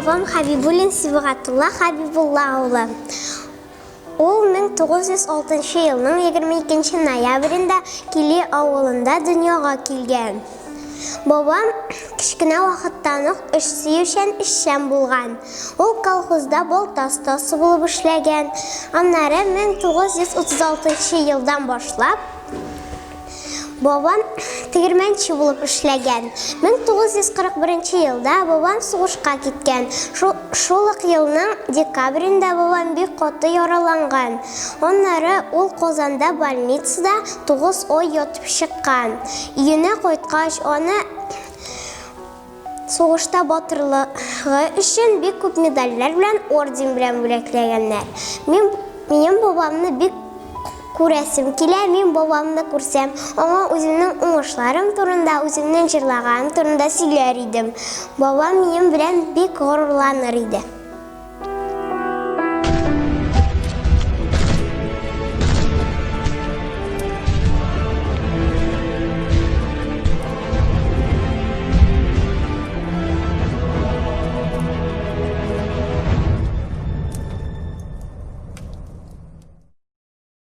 бабам Хәбибуллин Сибгатулла Хәбибулла улы. Ул 1906 елның 22 ноябрендә Кили авылында дөньяга килгән. Бабам кечкенә вакыттан ук эш сөючән, эшчән булган. Ул колхозда балта остасы булып эшләгән. Аннары 1936 елдан башлап Бабам тегермәнче булып эшләгән. 1941 елда бабам сугышка киткән. Шул, шул ук елның декабрендә бабам бик каты яраланган. Аннары ул Казанда больницада 9 ай ятып чыккан. Өенә кайткач, аны Сугышта батырлыгы өчен бик күп медальләр белән, орден белән бүләкләгәннәр. Мин минем бабамны бик күрәсем килә, мин бабамны күрсәм, аңа үземнең уңышларым турында, үземнең җырлаганым турында сөйләр идем. Бабам минем белән бик горурланыр иде.